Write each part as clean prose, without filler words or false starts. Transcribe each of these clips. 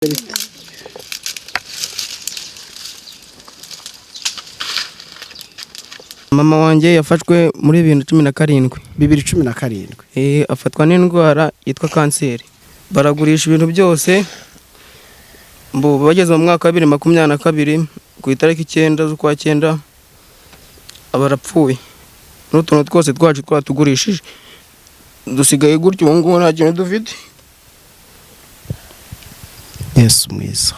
Bite? Mama wanjye yafashwe muri 2017. 2017. Afatwa n'indwara yitwa kanseri, baragurisha ibintu byose. Mbu bageze mu mwaka wa 2022, ku itariki 9 z'ukwa cyenda, barapfuye n'utuntu twose twacu twatugurishije, dusigaye gutyo. Ubu ngubu nta kintu dufite. Yesu mwiza!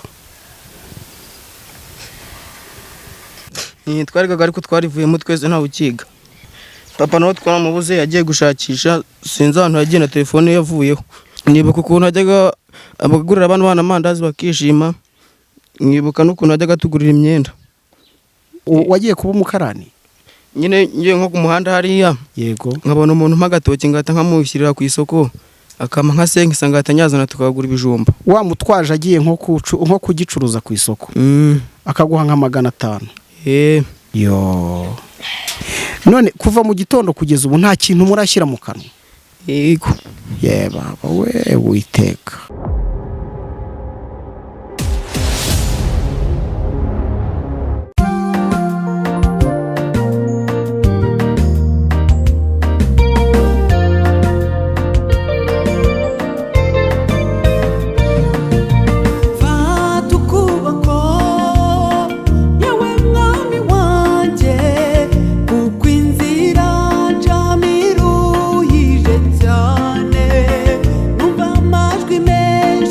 Twarigaga ariko twarivuyemo twese, ntawe ukiga. Papa nawe twaramubuze, yagiye gushakisha, sinzi ahantu yagiye, na telefone ye yavuyeho. Nibuka ukuntu yajyaga abagurira abana bana amandazi bakishima, nkibuka n'ukuntu yajyaga atugurira imyenda. Wagiye kuba umukarani? Nyine ngiye nko ku muhanda hariya, nkabona umuntu umpa agatoki, ngahita nkamushyirira ku isoko, akampa nka senkisa, ngahita nyazana tukagura ibijumba. Wamutwaje agiye nko kugicuruza ku isoko, akaguha nka 500? Eh. Yo, none kuva mu gitondo kugeza ubu nta kintu murashyira mu kanwa? Yego. Ye baba we, witeka! Fata ukuboko, yewe mwami wanjye, kuko inzira njyamo iruhije cyane, numva amajwi menshi.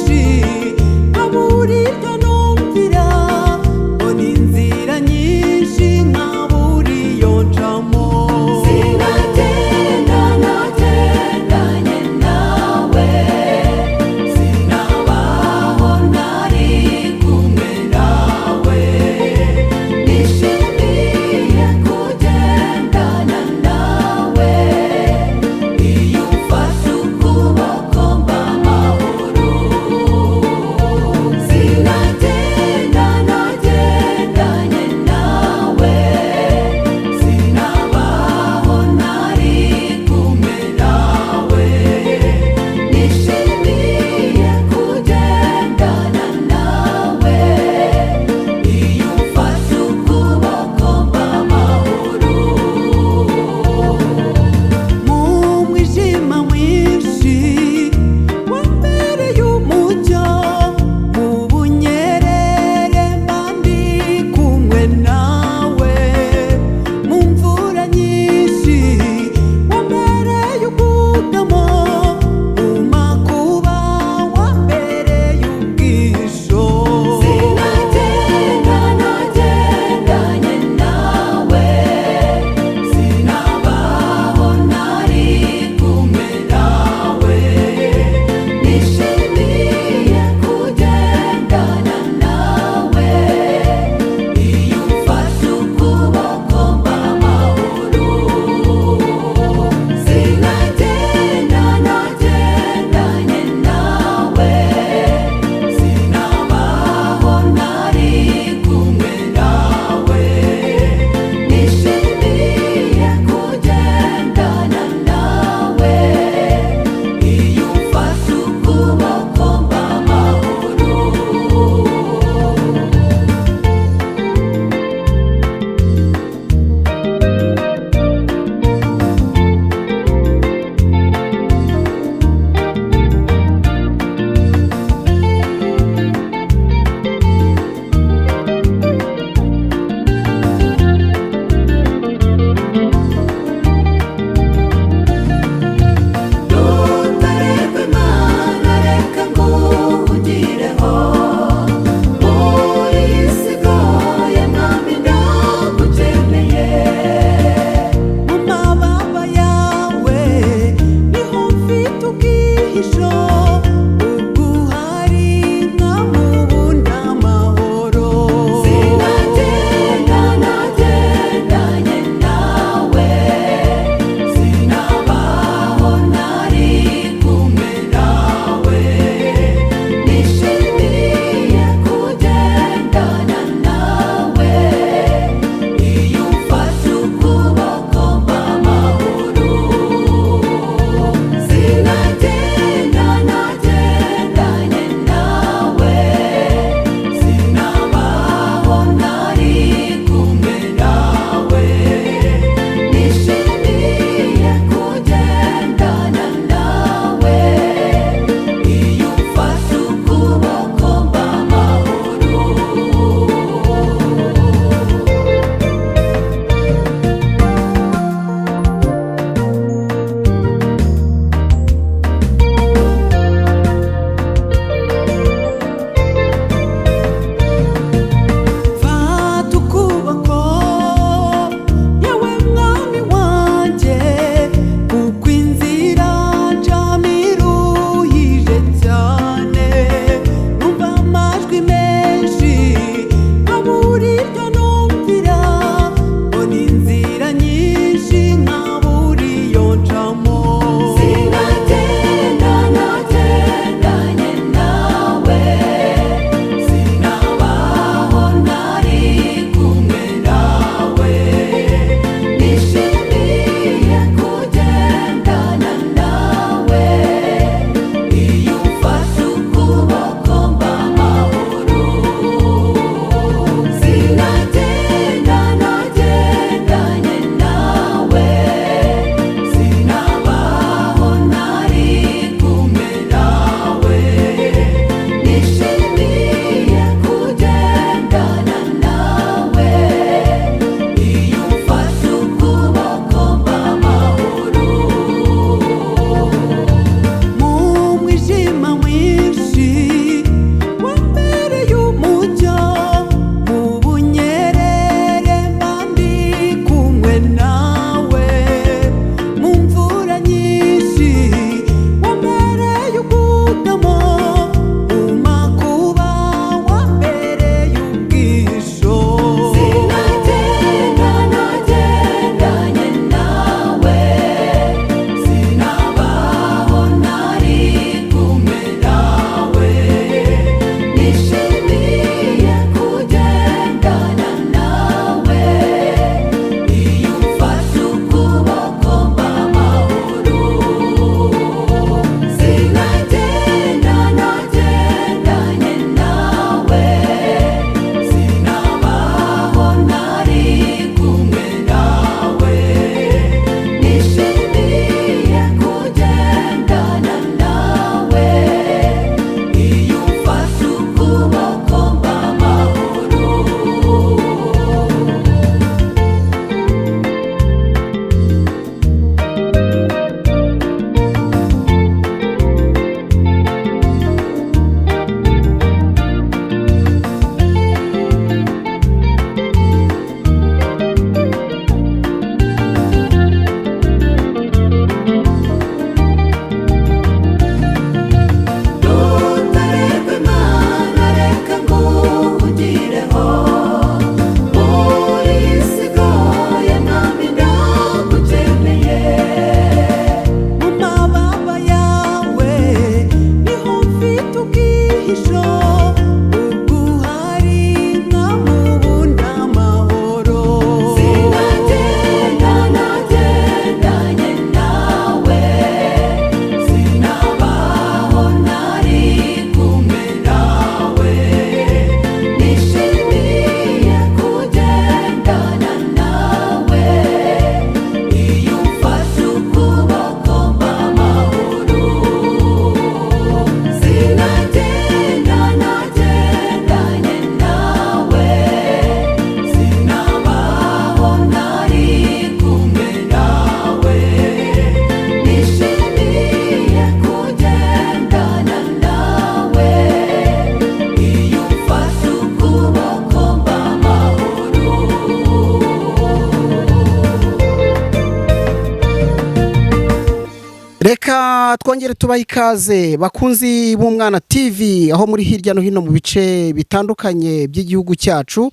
Twongere tubahe ikaze, bakunzi b'Umwana TV, aho muri hirya no hino mu bice bitandukanye by'igihugu cyacu.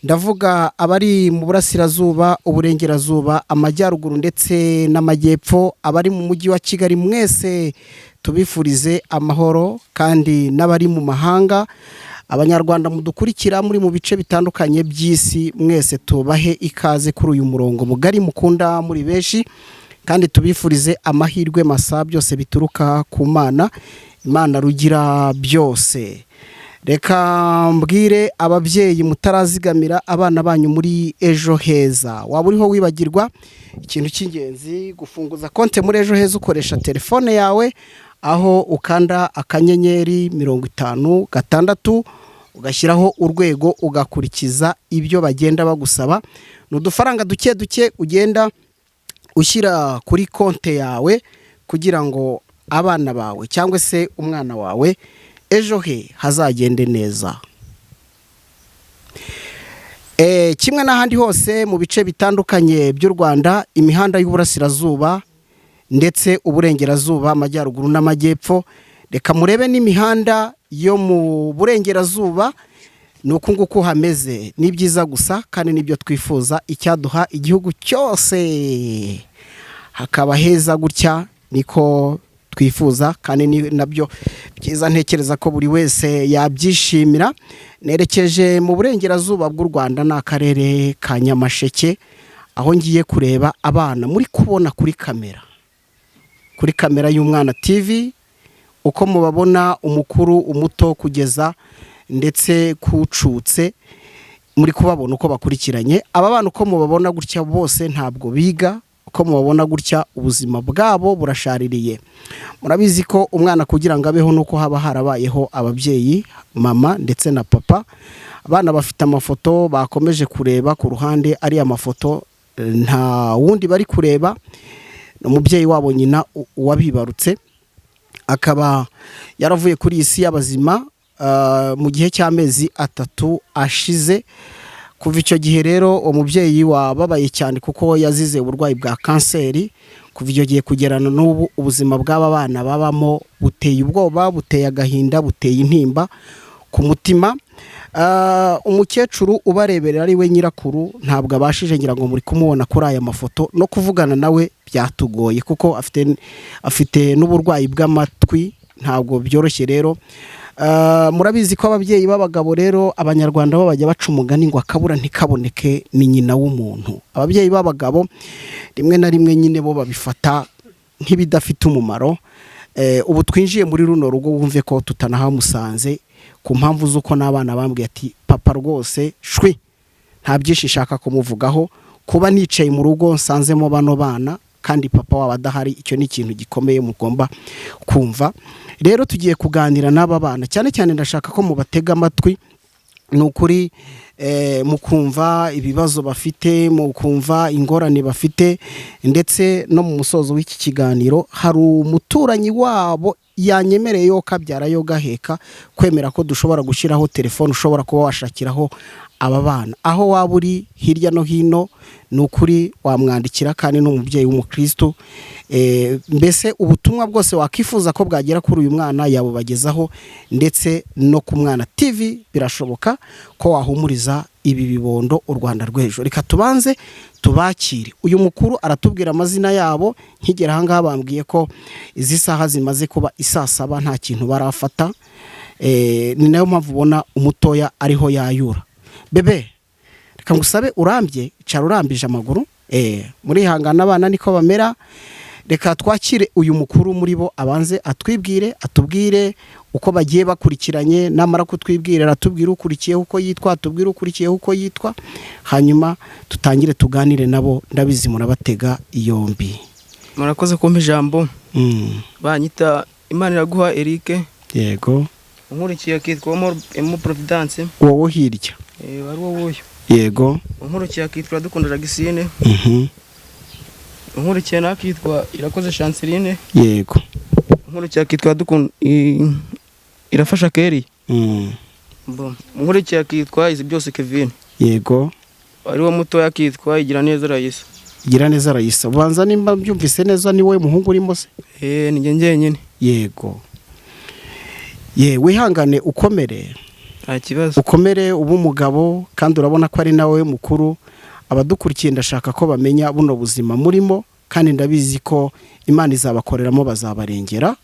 Ndavuga abari mu burasirazuba, uburengerazuba, amajyaruguru ndetse n'amajyepfo, abari mu mujyi wa Kigali, mwese tubifurize amahoro, kandi n'abari mu mahanga, Abanyarwanda mudukurikira muri mu bice bitandukanye by'isi, mwese tubahe ikaze kuri uyu murongo mugari mukunda muri benshi, kandi tubifurize amahirwe masa, byose bituruka ku Mana, Imana rugira byose. Reka mbwire ababyeyi mutarazigamira abana banyu muri Ejo Heza, waba uriho wibagirwa ikintu cy'ingenzi: gufunguza konti muri Ejo Heza ukoresha telefone yawe, aho ukanda *56 ugashyiraho urwego, ugakurikiza ibyo bagenda bagusaba. Ni udufaranga duke duke ugenda ushyira kuri konti yawe kugira ngo abana bawe cyangwa se umwana wawe ejo he hazagende neza. Kimwe n'ahandi hose mu bice bitandukanye by'u Rwanda, imihanda y'uburasirazuba ndetse uburengerazuba, amajyaruguru n'amajyepfo, reka murebe n'imihanda yo mu burengerazuba, ni uku nguku hameze. Ni byiza gusa kandi nibyo twifuza, icyaduha igihugu cyose hakaba heza gutya, niko twifuza, kandi ni nabyo byiza, ntekereza ko buri wese yabyishimira. Nerekeje mu burengerazuba bw'u Rwanda, ni akarere ka Nyamasheke, aho ngiye kureba abana muri kubona kuri kamera y'Umwana TV, uko mubabona, umukuru, umuto, kugeza ndetse kucutse, muri kubabona uko bakurikiranye. Aba bana uko mubabona gutya bose ntabwo biga. Uko mubabona gutya, ubuzima bwabo burashaririye. Murabizi ko umwana kugira ngo abeho nuko haba harabayeho ababyeyi, mama ndetse na papa. Abana bafite amafoto bakomeje kureba ku ruhande. Ariya mafoto nta wundi bari kureba, ni umubyeyi wabo, nyina wabibarutse, akaba yaravuye kuri iyi si y'abazima mu gihe cy'amezi 3 ashize. Kuva icyo gihe rero, uwo mubyeyi wababaye cyane kuko yazize uburwayi bwa kanseri, kuva icyo gihe kugerana n'ubu, ubuzima bw'aba bana babamo buteye ubwoba, buteye agahinda, buteye intimba ku mutima. Umukecuru ubareberera, ari we nyirakuru, ntabwo abashije, ngira ngo muri kumubona kuri aya mafoto, no kuvugana nawe byatugoye kuko afite n'uburwayi bw'amatwi, ntabwo byoroshye rero. Murabizi ko ababyeyi b'abagabo rero, Abanyarwanda bo bajya baca umugani ngo akabura ntikaboneke ni nyina w'umuntu. Ababyeyi b'abagabo rimwe na rimwe nyine bo babifata nk'ibidafite umumaro. Ubu twinjiye muri runo rugo, wumve ko tutanahamusanze ku mpamvu z'uko n'abana bambwiye ati: "Papa rwose shwi, nta byinshi nshaka kumuvugaho." Kuba nicaye mu rugo nsanzemo bano bana kandi papa wabo adahari, icyo ni ikintu gikomeye mugomba kumva. Rero tugiye kuganira n'aba bana, cyane cyane ndashaka ko mubatega amatwi, ni ukuri, mukumva ibibazo bafite, mukumva ingorane bafite. Ndetse no mu musozo w'iki kiganiro, hari umuturanyi wabo yanyemereye, yo kabyara yo gaheka, kwemera ko dushobora gushyiraho telefone ushobora kuba washakiraho aba bana aho waba uri hirya no hino. Ni ukuri wamwandikira, kandi ni umubyeyi w'umukristo. Mbese ubutumwa bwose wakwifuza ko bwagera kuri uyu mwana yabubagezaho, ndetse no ku Mwana TV birashoboka ko wahumuriza ibi bibondo, u Rwanda rw'ejo. Reka tubanze tubakire. Uyu mukuru aratubwira amazina yabo. Nkigera ahangaha bambwiye ko izi saha zimaze kuba isaa 7 nta kintu barafata. Ni nayo mpamvu ubona umutoya ariho yayura. Bebe, reka ngusabe urambye, icara urambije amaguru. Murihangana, abana niko bamera. Reka twakire uyu mukuru muri bo, abanze atwibwire, atubwire uko bagiye bakurikiranye. Namara kutwibwira, aratubwira ukurikiyeho uko yitwa, atubwire ukurikiyeho uko yitwa, hanyuma tutangire tuganire nabo. Ndabizi murabatega yombi. Murakoze kumpa ijambo. Banyita Imana Iraguha Eric. Unkurikiye akitwa Emo Providence. Wowe hirya? Wari wowe uyu. Unkurikiye akitwa Dukunda Jagisine. Unkurikiye nawe akitwa Irakoze Chanceline. Unkurikiye akitwa Dukunda Irafasha Keri. Unkurikiye akitwa Izi Byose Kevin. Ari wo mutoya akitwa Igira Neza Raisa. Igira neza Rayisa, ubanza nimba mbyumvise neza ni wowe muhungu urimo se? Ni njye njyenyine. Yego, ye, wihangane, ukomere. Nta kibazo. Ukomere, uba umugabo, kandi urabona ko ari nawe mukuru. Abadukurikiye ndashaka ko bamenya buno buzima murimo, kandi ndabizi ko Imana izabakoreramo, bazabarengera.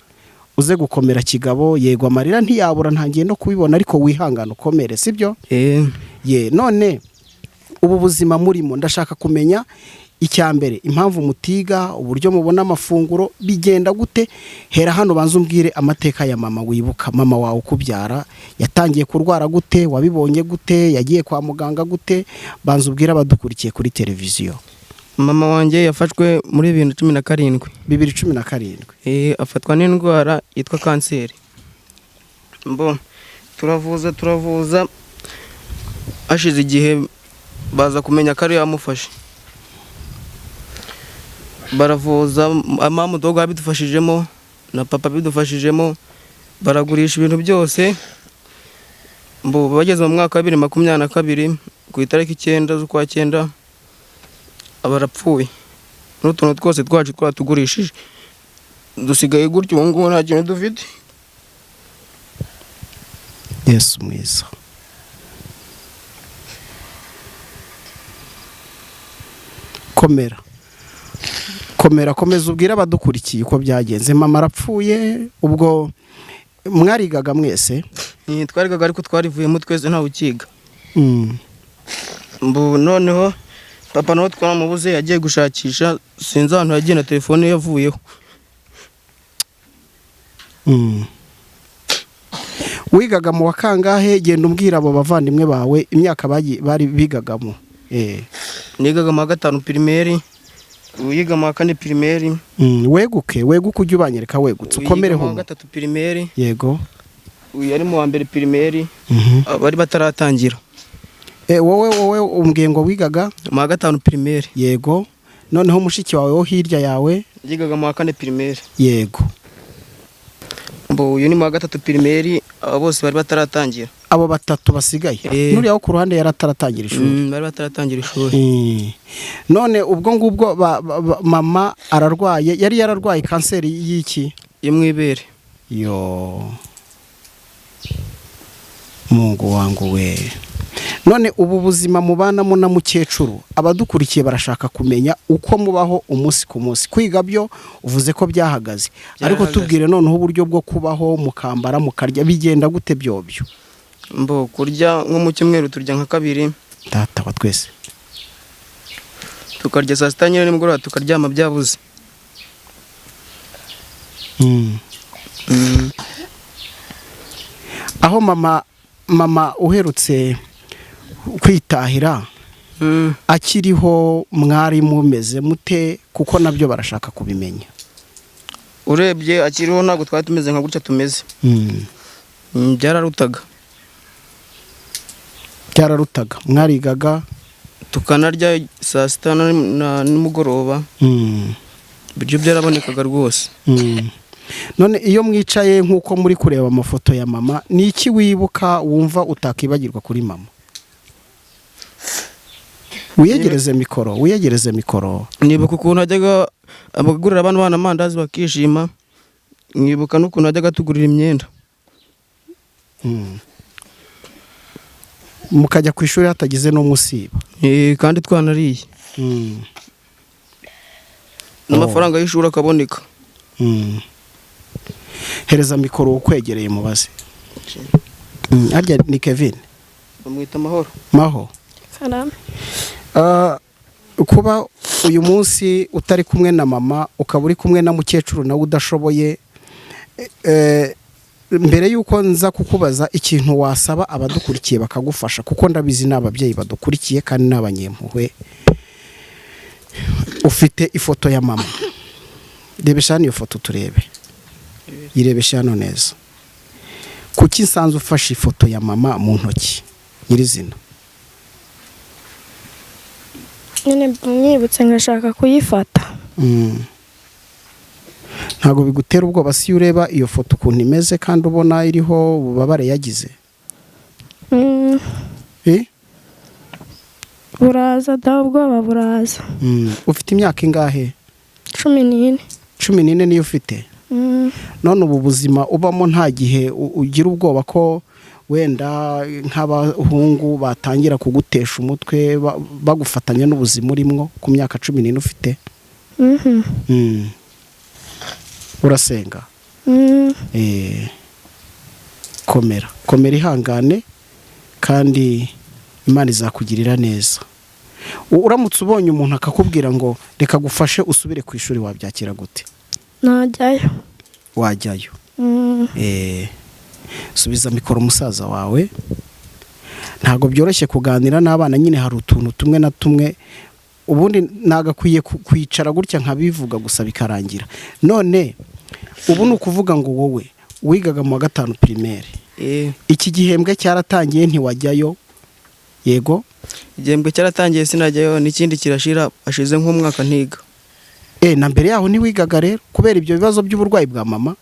Uze gukomera kigabo. Yego, amarira ntiyabura, ntangiye no kubibona, ariko wihangane, ukomere, sibyo? Ye, none ubu buzima murimo, ndashaka kumenya icya mbere impamvu mutiga, uburyo mubona amafunguro bigenda gute. Hera hano, banza umbwire amateka ya mama wibuka. Mama wawe ukubyara yatangiye kurwara gute? Wabibonye gute? Yagiye kwa muganga gute? Banza ubwire abadukurikiye kuri televiziyo. Mama wanjye yafashwe muri 2017. 2017. Afatwa n'indwara yitwa kanseri. Mbo turavuza turavuza, hashize igihe baza kumenya ko ariyo yamufashe. Baravuza, mama dogo abidufashijemo na papa bidufashijemo, baragurisha ibintu byose. Mbo bageze mu mwaka wa 2022 ku itariki 9 z'ukwa cyenda barapfuye, n'utuntu twose twacu twatugurishije, dusigaye gutyo. Ubu ngubu nta kintu dufite. Yesu mwiza! Komera, komera, komeza ubwire abadukurikiye uko byagenze. Mama arapfuye, ubwo mwarigaga mwese? Twarigaga, ariko twarivuyemo twese, ntawe ukiga. Mbu noneho papa nawe twaramubuze, yagiye gushakisha, sinzi ahantu yagiye, na telefone ye yavuyeho. Wigaga mu wa kangahe? Genda umbwira abo bavandimwe bawe imyaka bari bigagamo. Nigaga mu wa gatanu primaire, uyiga mu wa kane primaire. Weguke, weguke, ujye ubanyereka wegutse. Uyiga ukomereho. mu wa gatatu primaire. Yego. Uyu yari mu wa mbere primaire, bari bataratangira. Wowe umbwiye ngo wigaga mu wa gatanu primaire. Yego, noneho mushiki wawe wo hirya yawe? Yigaga mu wa kane primaire. Yego. Mbo uyu ni mu wa gatatu primaire, abo bose bari bataratangira. Abo batatu basigaye? Nuriya wo ku ruhande yari ataratangira ishuri? Bari bataratangira ishuri. None ubwo ngubwo mama ararwaye, yari yararwaye kanseri y'iki? Yo mu ibere. Yo Mungu wangu we! None ubu buzima mubanamo na mukecuru, abadukurikiye barashaka kumenya uko mubaho umunsi ku munsi. Kwiga byo uvuze ko byahagaze, ariko Byarahagaze. tubwire noneho uburyo bwo kubaho, mukambara, mukarya, bigenda gute byobyo? Mbo kurya, nko mu cyumweru turya nka kabiri. Data wa twese! Tukarya saa sita nyine, nimugoroba tukaryama byabuze. Aho mama uherutse kwitahira akiriho, mwari mumeze mute? Kuko nabyo barashaka kubimenya. Urebye akiriho ntabwo twari tumeze nka gutya tumeze. Byararutaga. Byararutaga, mwarigaga. Tukanarya saa sita na nimugoroba. Ibiryo byarabonekaga rwose. None iyo mwicaye nk'uko muri kureba amafoto ya mama, ni iki wibuka wumva utakibagirwa kuri mama? Wiyegereze mikoro, wiyegereze mikoro. Nibuka ukuntu ajyaga abagurira abana bana amandazi bakishima, nkibuka n'ukuntu ajyaga atugurira imyenda. Mukajya ku ishuri hatagize n'umwe usiba? Kandi twanariye. N'amafaranga y'ishuri akaboneka. Hereza mikoro ukwegereye mubaze. Harya ni Kevin? Bamwita Amahoro. Maho. Karame. Kuba uyu munsi utari kumwe na mama, ukaba uri kumwe na mukecuru nawe udashoboye, mbere y'uko nza kukubaza ikintu wasaba abadukurikiye bakagufasha, kuko ndabizi ni ababyeyi badukurikiye kandi ni abanyempuhwe, ufite ifoto ya mama. Rebesha hano iyo foto turebe, yirebeshe hano neza. Kuki nsanze ufashe ifoto ya mama mu ntoki nyirizina? Nyine mwibutse ngashaka kuyifata. Ntabwo bigutera ubwoba si iyo ureba iyo foto ukuntu imeze, kandi ubona iriho ububabare yagize? Eh? Buraza da, ubwoba buraza. Ufite imyaka ingahe? 14. 14 niyo ufite? None ubu buzima ubamo nta gihe ugira ubwoba ko wenda nk'abahungu batangira kugutesha umutwe bagufatanya n'ubuzima urimo ku myaka 14 ufite? Urasenga? Komera, komera, ihangane, kandi Imana izakugirira neza. Uramutse ubonye umuntu akakubwira ngo reka gufashe usubire ku ishuri, wabyakira gute? Najyayo. Wajyayo? Subiza mikoro musaza wawe. Ntabwo byoroshye kuganira n'abana nyine, hari utuntu tumwe na tumwe ubundi nagakwiye kwicara gutya nkabivuga gusa bikarangira. None ubu ni ukuvuga ngo wowe wigaga mu wa 5 primaire, iki gihembwe cyaratangiye ntiwajyayo, yego? Igihembwe cyaratangiye sinajyayo, n'ikindi kirashira, ashize nk'umwaka ntiga. Na mbere yaho ntiwigaga rero kubera ibyo bibazo by'uburwayi bwa mama?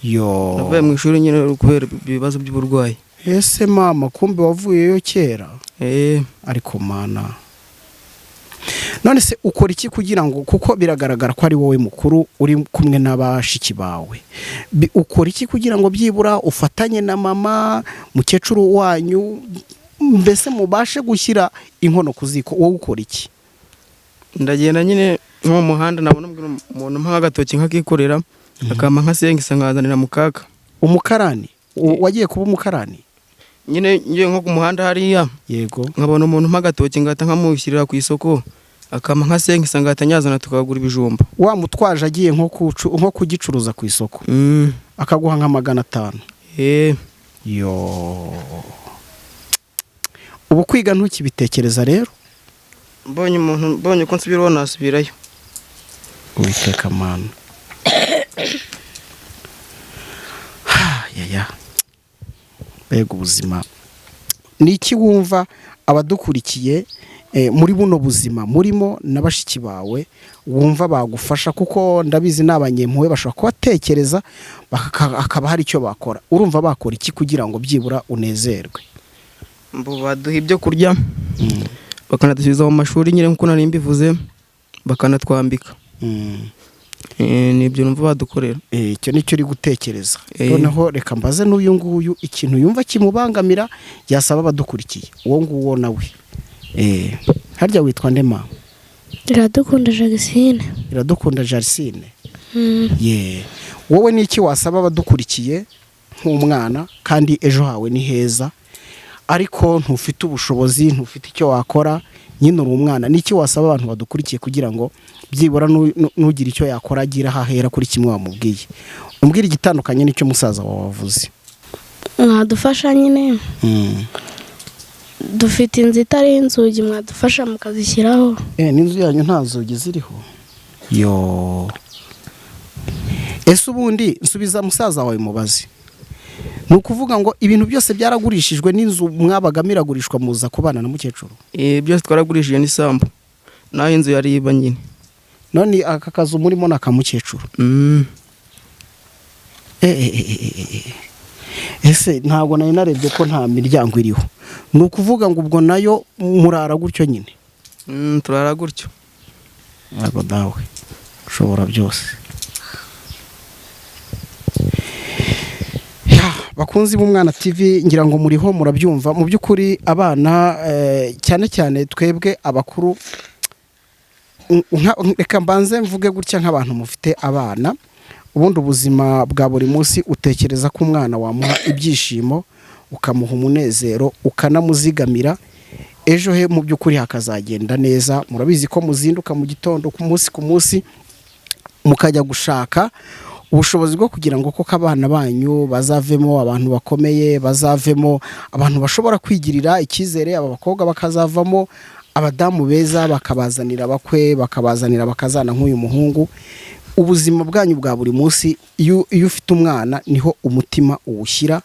Yo. Navuye mu ishuri nyine kubera ibibazo by'uburwayi. Ese mama, kumbe wavuyeyo kera? Ariko mana, none se ukora iki kugira ngo, kuko biragaragara ko ari wowe mukuru uri kumwe n'abashiki bawe, ukora iki kugira ngo byibura ufatanye na mama mukecuru wanyu, mbese mubashe gushyira inkono ku ziko? Wowe ukora iki? Ndagenda nyine nko mu muhanda, nabona umuntu mpa agatoki nkakikorera, akampa nka sengisa nkazanira mukaka. Umukarani? Wagiye kuba umukarani? Nyine ngiye nko ku muhanda hariya, nkabona umuntu mpa agatoki ngahita nkamushyirira ku isoko, akampa nka sengisa ngahita nyazana tukagura ibijumba. Wa mutwaje agiye nko kugicuruza ku isoko, akaguha nka 500? Yo, ubu kwiga ntukibitekereza rero? Mbonye umuntu, mbonye uko nsubiraho nasubirayo. Uwiteka mana, yaya, mbega ubuzima! Ni iki wumva abadukurikiye muri buno buzima murimo na bashiki bawe wumva bagufasha? Kuko ndabizi ni abanyempuhwe, bashobora kubatekereza hakaba hari icyo bakora. Urumva bakora iki kugira ngo byibura unezerwe? Mbo baduha ibyo kurya, bakanadusubiza mu mashuri nyine nk'uko nari mbivuze, bakanatwambika. Ni ibyo numva badukorera. Icyo nicyo uri gutekereza. Noneho reka mbaze n'uyu nguyu ikintu yumva kimubangamira yasaba abadukurikiye. Uwo nguwo nawe, harya witwa ndema? Iradukunda Jagisine. Iradukunda Jarisine. Ye, wowe ni iki wasaba abadukurikiye nk'umwana, kandi ejo hawe ni heza, ariko ntufite ubushobozi, ntufite icyo wakora, nyine uri umwana? Ni iki wasaba abantu badukurikiye kugira ngo byibura n'ugira icyo yakora agira aho ahera kuri kimwe wamubwiye? Umbwire igitandukanye n'icyo musaza wawe wavuze. Mwadufasha nyine, dufite inzu itariho inzugi, mwadufasha mukazishyiraho. N'inzu yanyu nta nzugi ziriho? Yo, ese ubundi nsubiza musaza wawe mubaze, ni ukuvuga ngo ibintu byose byaragurishijwe, n'inzu mwabagamo iragurishwa, muza kubana na mukecuru? Byose twaragurishije n'isambu, naho inzu yari iba nyine. None aka kazu murimo ni aka mukecuru? Ese ntabwo nari narebye ko nta miryango iriho. Ni ukuvuga ngo ubwo nayo murara gutyo nyine? Turara gutyo. Ntabwo dawe ushobora byose. Bakunzi b'Umwana TV, ngira ngo muriho murabyumva. Mu by'ukuri abana, cyane cyane twebwe abakuru, reka mbanze mvuge gutya nk'abantu mufite abana, ubundi ubuzima bwa buri munsi utekereza ko umwana wamuha ibyishimo, ukamuha umunezero, ukanamuzigamira ejo he mu by'ukuri hakazagenda neza. Murabizi ko muzinduka mu gitondo ku munsi ku munsi mukajya gushaka ubushobozi bwo kugira ngo koko abana banyu bazavemo abantu bakomeye, bazavemo abantu bashobora kwigirira icyizere, aba bakobwa bakazavamo abadamu beza, bakabazanira abakwe, bakabazanira bakazana nk'uyu muhungu. Ubuzima bwanyu bwa buri munsi, iyo ufite umwana niho umutima uwushyira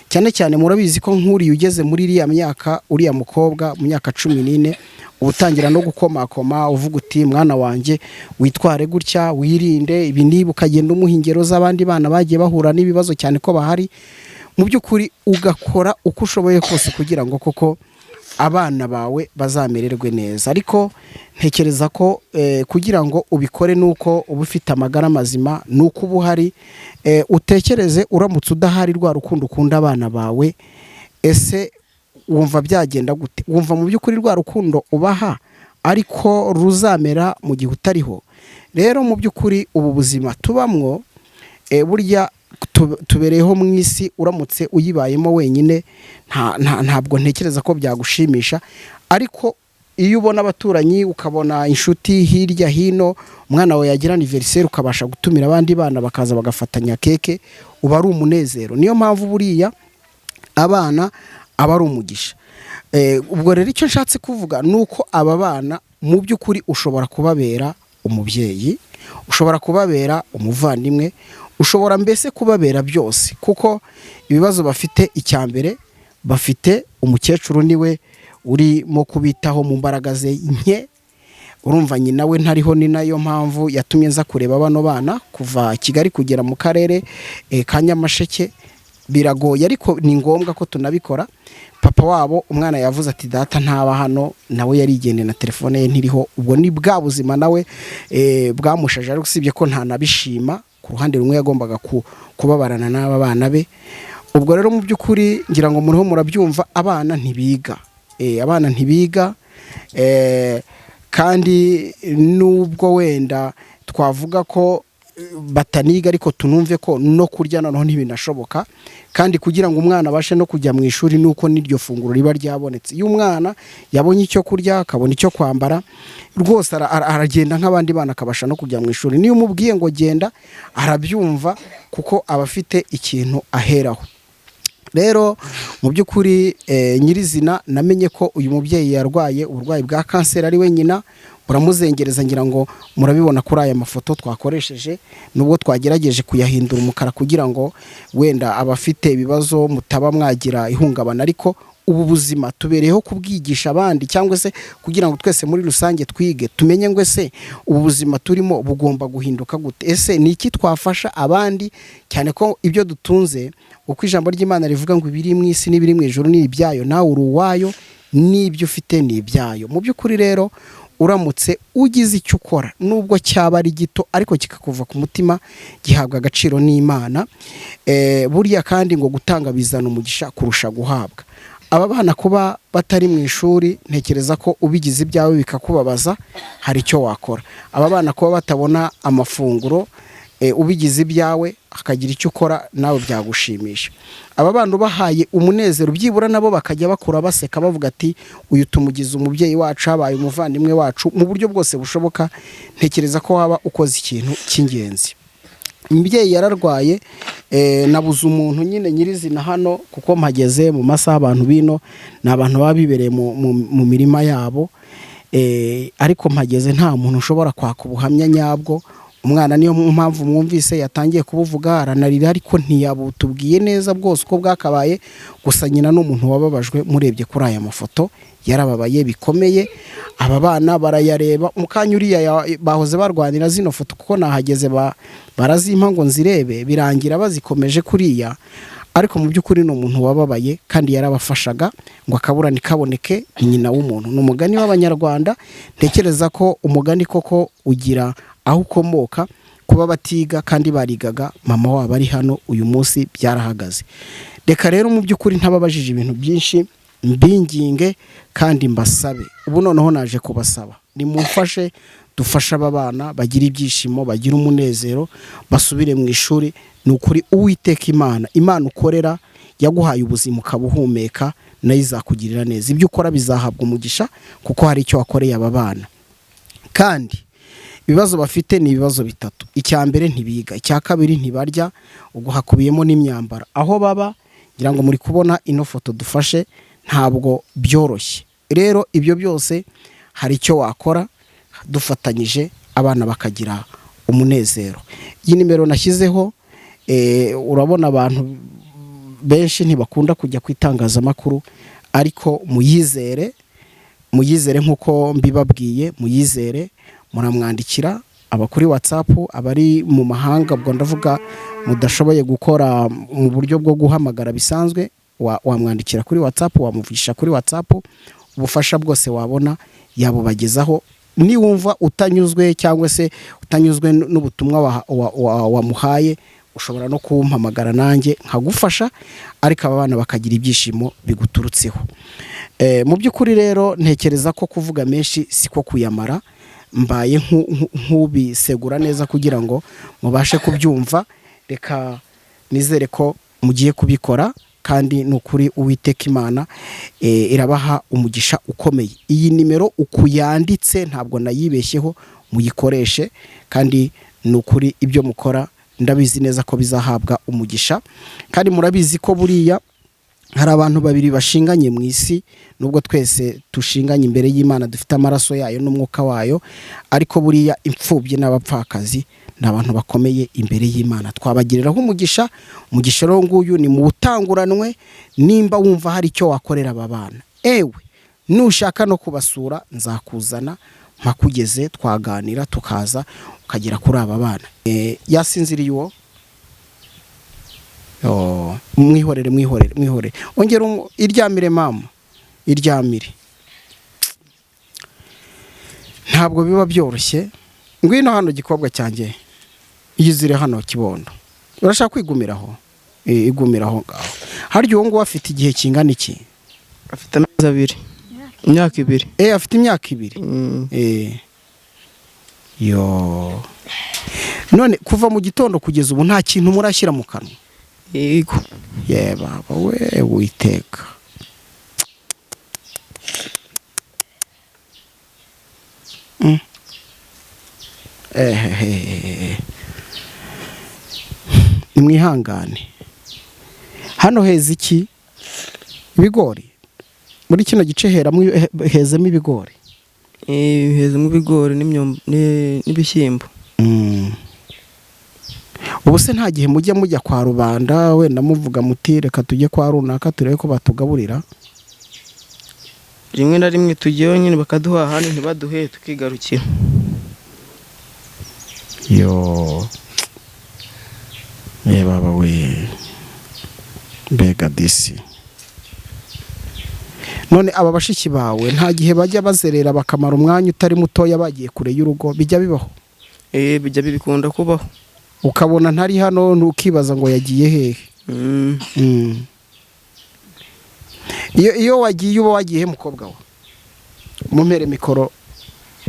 cyane cyane. Murabizi ko nk'uriya ugeze muri iriya myaka, uriya mukobwa mu myaka 14, uba utangira no gukomakoma uvuga uti mwana wanjye witware gutya, wirinde ibi niba, ukagenda umuha ingero z'abandi bana bagiye bahura n'ibibazo cyane ko bahari. Mu by'ukuri ugakora uko ushoboye kose kugira ngo koko Abana bawe bazamererwe neza. Ariko ntekereza ko kugira ngo ubikore nuko uba ufite amagara mazima, nuko uba uhari. Utekereze uramutse udahari, rwa rukundo ukunda abana bawe, ese wumva byagenda gute? Wumva mu by'ukuri rwa rukundo ubaha ariko ruzamera mu gihe utariho? Rero mu by'ukuri ubu buzima tubamwo, burya tubereyeho mu isi, uramutse uyibayemo wenyine ntabwo ntekereza ko byagushimisha. Ariko iyo ubona abaturanyi, ukabona inshuti hirya hino, umwana wawe yagira anniversaire ukabasha gutumira abandi bana bakaza bagafatanya keke, uba ari umunezero. Niyo mpamvu buriya abana aba ari umugisha. Ubwo rero icyo nshatse kuvuga ni uko aba bana mu by'ukuri ushobora kubabera umubyeyi, ushobora kubabera umuvandimwe, ushobora mbese kubabera byose, kuko ibibazo bafite, icya mbere bafite umukecuru, niwe urimo kubitaho mu mbaraga ze nke. Urumva nyina we ntariho, ni nayo mpamvu yatumye nza kureba bano bana. Kuva Kigali kugera mu karere ka Nyamasheke biragoye, ariko ni ngombwa ko tunabikora. Papa wabo, umwana yavuze ati: "Data ntaba hano," nawe yarigendeye na telefone ye ntiriho. Ubwo ni bwa buzima nawe bwamushaje, ariko usibye ko ntanabishima, ku ruhande rumwe yagombaga kubabarana n'aba bana be. Ubwo rero mu by'ukuri ngira ngo muriho murabyumva, abana ntibiga. Abana ntibiga, kandi nubwo wenda twavuga ko bataniga, ariko tunumve ko no kurya noneho ntibinashoboka. Kandi kugira ngo umwana abashe no kujya mu ishuri nuko n'iryo funguro riba ryabonetse. Iyo umwana yabonye icyo kurya, akabona icyo kwambara, rwose aragenda nk'abandi bana, akabasha no kujya mu ishuri. Niyo umubwiye ngo genda, arabyumva kuko aba afite ikintu aheraho. Rero mu by'ukuri nyirizina namenye ko uyu mubyeyi yarwaye uburwayi bwa kanseri, ari we nyina, buramuzengereza. Ngira ngo murabibona kuri aya mafoto twakoresheje, nubwo twagerageje kuyahindura umukara kugira ngo wenda abafite ibibazo mutaba mwagira ihungabana. Ariko ubu buzima tubereyeho kubwigisha abandi, cyangwa se kugira ngo twese muri rusange twige, tumenye ngo ese ubu buzima turimo bugomba guhinduka gute? Ese ni iki twafasha abandi? Cyane ko ibyo dutunze, uko ijambo ry'Imana rivuga ngo ibiri mu isi n'ibiri mu ijuru ni ibyayo, nawe uri uwayo, n'ibyo ufite ni ibyayo. Mu by'ukuri rero uramutse ugize icyo ukora, nubwo cyaba ari gito ariko kikakuva ku mutima, gihabwa agaciro n'Imana. Burya kandi ngo gutanga bizana umugisha kurusha guhabwa. Aba bana kuba batari mu ishuri, ntekereza ko ubigize ibyawe bikakubabaza, hari icyo wakora. Aba bana kuba batabona amafunguro, ubigize ibyawe hakagira icyo ukora, nawe byagushimisha. Aba bana ubahaye umunezero byibura, nabo bakajya bakura baseka, bavuga ati: "Uyu tumugize umubyeyi wacu, habaye umuvandimwe wacu," mu buryo bwose bushoboka, ntekereza ko waba ukoze ikintu cy'ingenzi. Umubyeyi yararwaye, nabuze umuntu nyine nyirizina hano, kuko mpageze mu masaha abantu bino ni abantu baba bibereye mu mirima yabo, ariko mpageze nta muntu ushobora kwaka ubuhamya nyabwo. Umwana niyo mpamvu mwumvise yatangiye kubuvuga aranarira, ariko ntiyabutubwiye neza bwose uko bwakabaye. Gusa nyina ni umuntu wababajwe, murebye kuri aya mafoto yarababaye bikomeye. Aba bana barayareba mu kanya uriya bahoze barwanira zino foto, kuko nahageze barazimpa ngo nzirebe, birangira bazikomeje kuriya. Ariko mu by'ukuri ni umuntu wababaye kandi yarabafashaga. Ngo akabura ntikaboneke, ni nyina w'umuntu, ni umugani w'Abanyarwanda. Ntekereza ko umugani koko ugira aho ukomoka. Kuba batiga kandi barigaga, mama wabo ari hano uyu munsi, byarahagaze. Reka rero mu by'ukuri ntababajije ibintu byinshi, mbinginge kandi mbasabe. Ubu noneho naje kubasaba, nimumfashe dufashe aba bana bagire ibyishimo, bagire umunezero, basubire mu ishuri. Ni ukuri Uwiteka Imana, Imana ukorera yaguhaye ubuzima ukaba uhumeka, nayo izakugirira neza. Ibyo ukora bizahabwa umugisha kuko hari icyo wakoreye aba bana. Kandi ibibazo bafite ni ibibazo bitatu: icya mbere ntibiga, icya kabiri ntibarya, ubwo hakubiyemo n'imyambaro, aho baba ngira ngo muri kubona ino foto dufashe, ntabwo byoroshye. Rero ibyo byose hari icyo wakora dufatanyije, abana bakagira umunezero. Iyi nimero nashyizeho, urabona abantu benshi ntibakunda kujya ku itangazamakuru, ariko muyizere, muyizere nk'uko mbibabwiye, muyizere. Muramwandikira, aba kuri WhatsApp, abari mu mahanga, ubwo ndavuga mudashoboye gukora mu buryo bwo guhamagara bisanzwe, wamwandikira kuri WhatsApp, wamuvugisha kuri WhatsApp. Ubufasha bwose wabona yabubagezaho. Niwumva utanyuzwe cyangwa se utanyuzwe n'ubutumwa wamuhaye, ushobora no kumpamagara nanjye nkagufasha, ariko aba bana bakagira ibyishimo biguturutseho. Mu by'ukuri rero ntekereza ko kuvuga menshi siko kuyamara. Mbaye nk'ubisegura neza kugira ngo mubashe kubyumva. Reka nizere ko mugiye kubikora, kandi ni ukuri Uwiteka Imana irabaha umugisha ukomeye. Iyi nimero uku yanditse ntabwo nayibeshyeho, muyikoreshe, kandi ni ukuri ibyo mukora ndabizi neza ko bizahabwa umugisha. Kandi murabizi ko buriya hari abantu babiri bashinganye mu isi, nubwo twese dushinganye imbere y'Imana, dufite amaraso yayo n'umwuka wayo, ariko buriya imfubyi n'abapfakazi ni abantu bakomeye imbere y'Imana. Twabagiriraho umugisha. Umugisha rero nguyu ni mu butanguranwe. Nimba wumva hari icyo wakorera aba bana, ewe nushaka no kubasura nzakuzana mpakugeze, twaganira tukaza ukagera kuri aba bana. Yasinziriye uwo. Oh, mwihorere, mwihorere, mwihorere. Ongera iryamire mama, iryamire. Ntabwo biba byoroshye. Ngwino hano gikobwa cyanjye, iyizire hano kibondo. Urashaka kwigumiraho? Igumiraho ngaho. Harya uwo nguwo afite igihe kingana iki? Afite amezi 2, imyaka 2. Afite imyaka 2. Yo, none kuva mu gitondo kugeza ubu nta kintu murashyira mu kanwa? Yego. Ye baba we, Witeka. Ehehe. Nimwihangane. Hano heza iki? Ibigori. Muri kino gice hezemo ibigori. Hezemo ibigori n'ibishyimbo. Ubu se nta gihe mujya mujya kwa rubanda, wenda muvuga muti reka tujye kwa runaka turebe ko batugaburira? Rimwe na rimwe tujyayo nyine bakaduha, ahandi ntibaduhe tukigarukira. Yo. Ye baba we. Mbega disi. None aba bashiki bawe nta gihe bajya bazerera bakamara umwanya utari mutoya bagiye kure y'urugo, bijya bibaho? Bijya bikunda kubaho. Ukabona ntari hano ntukibaza ngo yagiye hehe? Iyo wagiye uba wagiye he mukobwa we? Mumpere mikoro,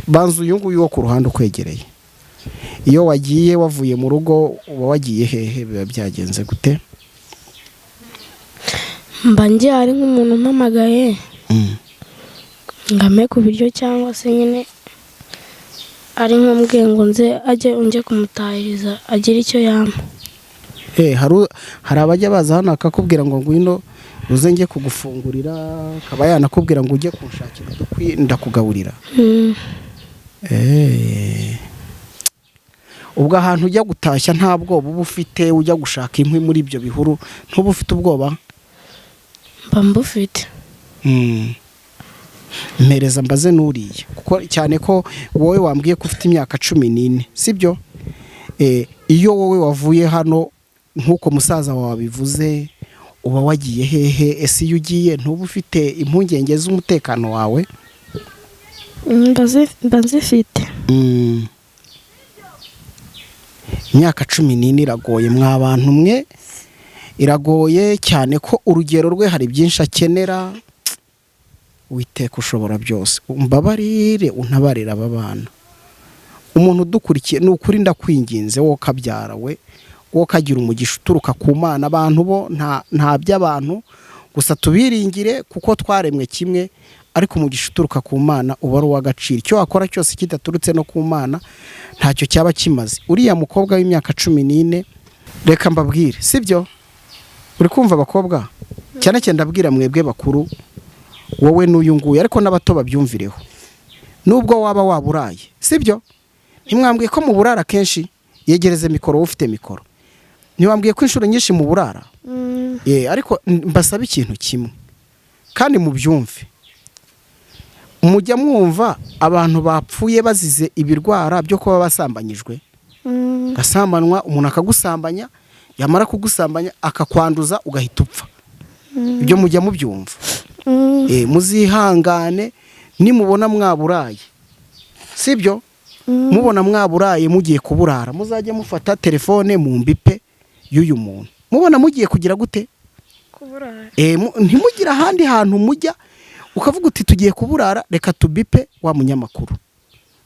banza uyu nguyu wo ku ruhande ukwegereye. Iyo wagiye wavuye mu rugo uba wagiye hehe, biba byagenze gute? Mba ngiye ari nk'umuntu umpamagaye ngame ku biryo, cyangwa se nyine ari nk'umbwiye ngo nze ajye unjye kumutahiriza agire icyo yampa. Hari abajya baza hano akakubwira ngo ngwino uze njye kugufungurira, akaba yanakubwira ngo ujye kunshakira udukwi ndakugaburira. Ubwo ahantu ujya gutashya nta bwoba uba ufite, ujya gushaka inkwi muri ibyo bihuru ntuba ufite ubwoba? Mba mbufite. Mpereza mbaze nuriye, kuko cyane ko wowe wambwiye ko ufite imyaka 14, sibyo? Iyo wowe wavuye hano nk'uko musaza wawe abivuze, uba wagiye hehe? Ese iyo ugiye ntuba ufite impungenge z'umutekano wawe? Mba nzifite. Imyaka 14 iragoye mwa bantu mwe, iragoye cyane ko urugero rwe hari byinshi akenera. Uwiteka ushobora byose, umbabarire untabarire aba bana. Umuntu udukurikiye ni ukuri ndakwinginze, wowe ukabyara we, wowe ukagira umugisha uturuka ku Mana. Abantu bo nta by'abantu gusa tubiringire kuko twaremwe kimwe, ariko umugisha uturuka ku Mana uba ari uw'agaciro. Icyo wakora cyose kidaturutse no ku Mana ntacyo cyaba kimaze. Uriya mukobwa w'imyaka 14, reka mbabwire, sibyo? Uri kumva abakobwa? Cyane cyane ndabwira mwebwe bakuru, wowe n'uyu nguyu, ariko n'abato babyumvireho. Nubwo waba waburaye, sibyo? Ntimwambwiye ko mu burara kenshi? Yegereze mikoro, ufite mikoro. Ntiwambwiye ko inshuro nyinshi mu burara? Ariko mbasaba ikintu kimwe kandi mubyumve. Mujya mwumva abantu bapfuye bazize ibirwara byo kuba basambanyijwe? Gasambanwa, umuntu akagusambanya, yamara kugusambanya akakwanduza ugahita upfa. Ibyo mujya mubyumva? Muzihangane nimubona mwaburaye, sibyo? Mubona mwaburaye mugiye kuburara, muzajye mufata telefone mu mbipe y'uyu muntu. Mubona mugiye kugira gute? Kuburara. Ntimugire ahandi hantu mujya ukavuga uti tugiye kuburara, reka tubipe wa munyamakuru.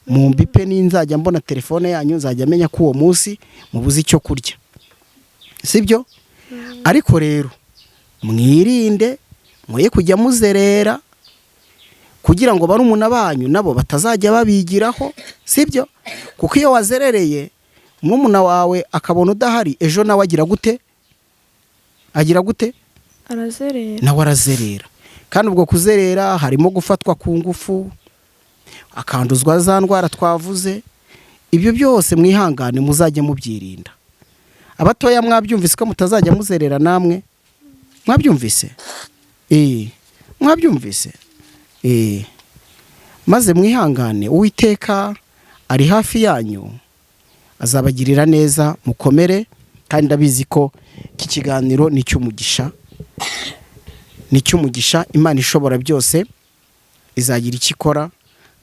Mu mbipe, ninzajya mbona telefone yanyu nzajya menya ko uwo munsi mubuze icyo kurya, sibyo? Ariko rero mwirinde, mwoye kujya muzerera kugira ngo barumuna banyu nabo batazajya babigiraho, sibyo? Kuko iyo wazerereye murumuna wawe akabona udahari, ejo nawe agira gute? Agira gute? Arazerera. Nawe arazerera. Kandi ubwo kuzerera harimo gufatwa ku ngufu, akanduzwa za ndwara twavuze. Ibyo byose mwihangane, muzajye mubyirinda. Abatoya mwabyumvise ko mutazajya muzerera namwe? Mwabyumvise? Mwabyumvise? Maze mwihangane, Uwiteka ari hafi yanyu, azabagirira neza. Mukomere, kandi ndabizi ko iki kiganiro ni icy'umugisha, ni icy'umugisha. Imana ishobora byose izagira icyo ikora,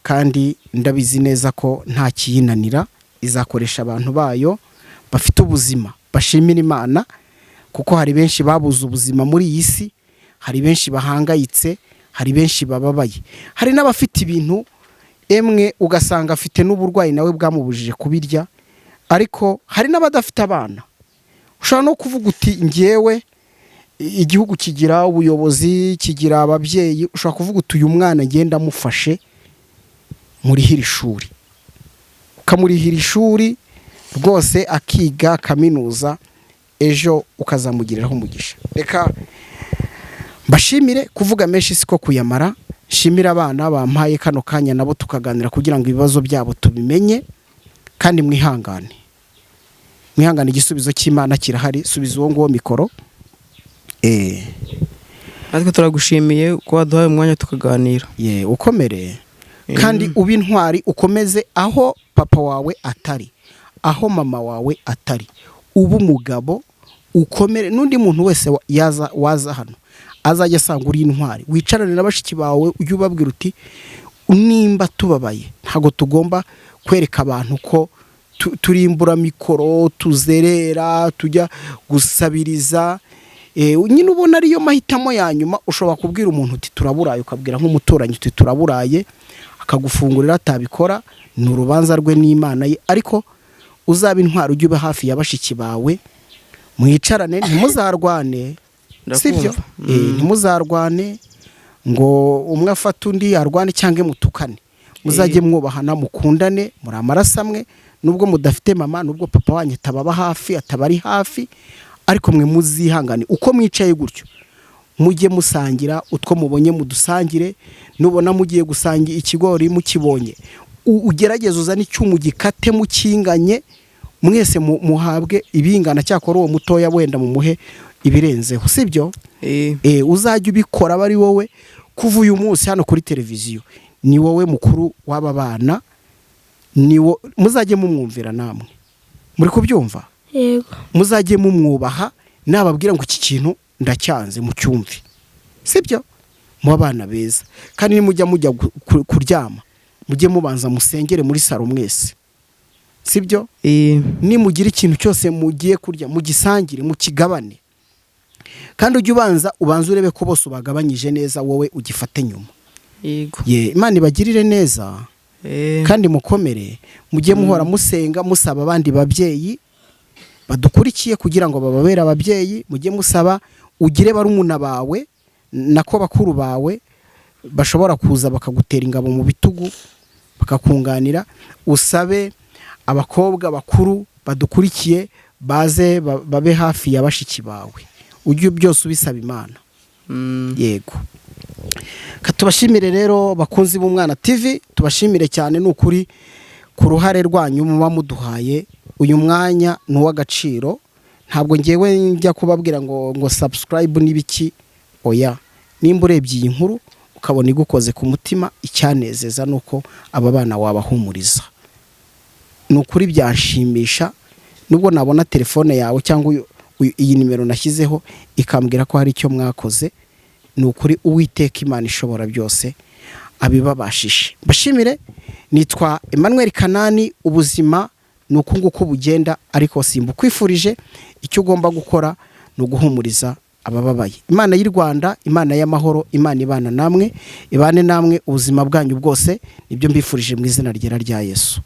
kandi ndabizi neza ko nta kiyinanira. Izakoresha abantu bayo bafite ubuzima bashimira Imana, kuko hari benshi babuze ubuzima muri iyi si, hari benshi bahangayitse, hari benshi bababaye, hari n'abafite ibintu emwe ugasanga afite n'uburwayi nawe bwamubujije kubirya, ariko hari n'abadafite abana. Ushobora no kuvuga uti ngewe, igihugu kigira ubuyobozi, kigira ababyeyi, ushobora kuvuga uti uyu mwana ngenda amufashe murihira ishuri, ukamurihira ishuri rwose akiga kaminuza, ejo ukazamugiriraho umugisha. Reka mbashimire, kuvuga menshi siko kuyamara. Nshimire abana bampaye kano kanya nabo tukaganira kugira ngo ibibazo byabo tubimenye. Kandi mwihangane, mwihangane, igisubizo cy'Imana kirahari. Subiza uwo nguwo mikoro. Natwe turagushimiye ko waduhaye umwanya tukaganira. Ye, ukomere kandi ube intwari, ukomeze aho papa wawe atari, aho mama wawe atari, ube umugabo, ukomere. N'undi muntu wese yaza waza hano azajya asanga uri intwari. Wicarane na bashiki bawe, ujye ubabwira uti nimba tubabaye ntabwo tugomba kwereka abantu ko turi imburamikoro, tuzerera, tujya gusabiriza. Nyine ubona ariyo mahitamo ya nyuma, ushobora kubwira umuntu uti turaburaye, ukabwira nk'umuturanyi uti turaburaye, akagufungurira. Atabikora ni urubanza rwe n'Imana ye. Ariko uzaba intwari, ujye uba hafi ya bashiki bawe, mwicarane, ntimuzarwane, sibyo? Ndakumva. Ntimuzarwane ngo umwe afate undi arwane cyangwa mutukane. Muzajye mwubahana, mukundane, muri amaraso amwe. Nubwo mudafite mama, nubwo papa wanyu atababa hafi, atabari hafi, ariko mwe muzihangane. Uko mwicaye gutyo, mujye musangira utwo mubonye, mudusangire. Nubona mugiye gusangira ikigori, mukibonye, ugerageze uzane icyuma ugikate mukinganye mwese, muhabwe ibingana. Cyakora uwo mutoya wenda mumuhe ibirenzeho, sibyo? Uzajya ubikora aba ari wowe. Kuva uyu munsi hano kuri televiziyo ni wowe mukuru w'aba bana, ni wo muzajye mumwumvira. Namwe muri kubyumva? Yego. Muzajye mumwubaha, nababwira ngo iki kintu ndacyanze, mucyumve, sibyo? Mu abana beza. Kandi nimujya mujya kuryama, mujye mubanza musengere muri saro mwese, sibyo? Nimugira ikintu cyose mugiye kurya, mugisangire, mukigabane. Kandi ujye ubanza urebe ko bose ubagabanyije neza, wowe ugifate nyuma. Yego. Ye, Imana ibagirire neza. Kandi mukomere, mujye muhora musenga, musaba abandi babyeyi badukurikiye kugira ngo bababere ababyeyi. Mujye musaba, ugire barumuna bawe, nako bakuru bawe bashobora kuza bakagutera ingabo mu bitugu, bakakunganira. Usabe abakobwa bakuru badukurikiye baze babe hafi ya bashiki bawe. Ujye byose ubisaba Imana. Yego. Tubashimire rero, bakunzi b'Umwana TV, tubashimire cyane, ni ukuri, ku ruhare rwanyu muba muduhaye uyu mwanya, ni uw'agaciro. Ntabwo ngewe njya kubabwira ngo subscribe n'ibiki, oya. Nimba urebye iyi nkuru ukabona igukoze ku mutima, icyanezeza ni uko aba bana wabahumuriza. Ni ukuri byanshimisha nubwo nabona telefone yawe cyangwa iyi nimero nashyizeho ikambwira ko hari icyo mwakoze. Ni ukuri, Uwiteka Imana ishobora byose abibabashishe. Mbashimire, nitwa Emmanuel Kanani. Ubuzima ni uku nguku bugenda, ariko simbukwifurije. Icyo ugomba gukora ni uguhumuriza abababaye. Imana y'u Rwanda, Imana y'amahoro, Imana ibana namwe, ibane namwe ubuzima bwanyu bwose. Nibyo mbifurije mu izina ryera rya Yesu.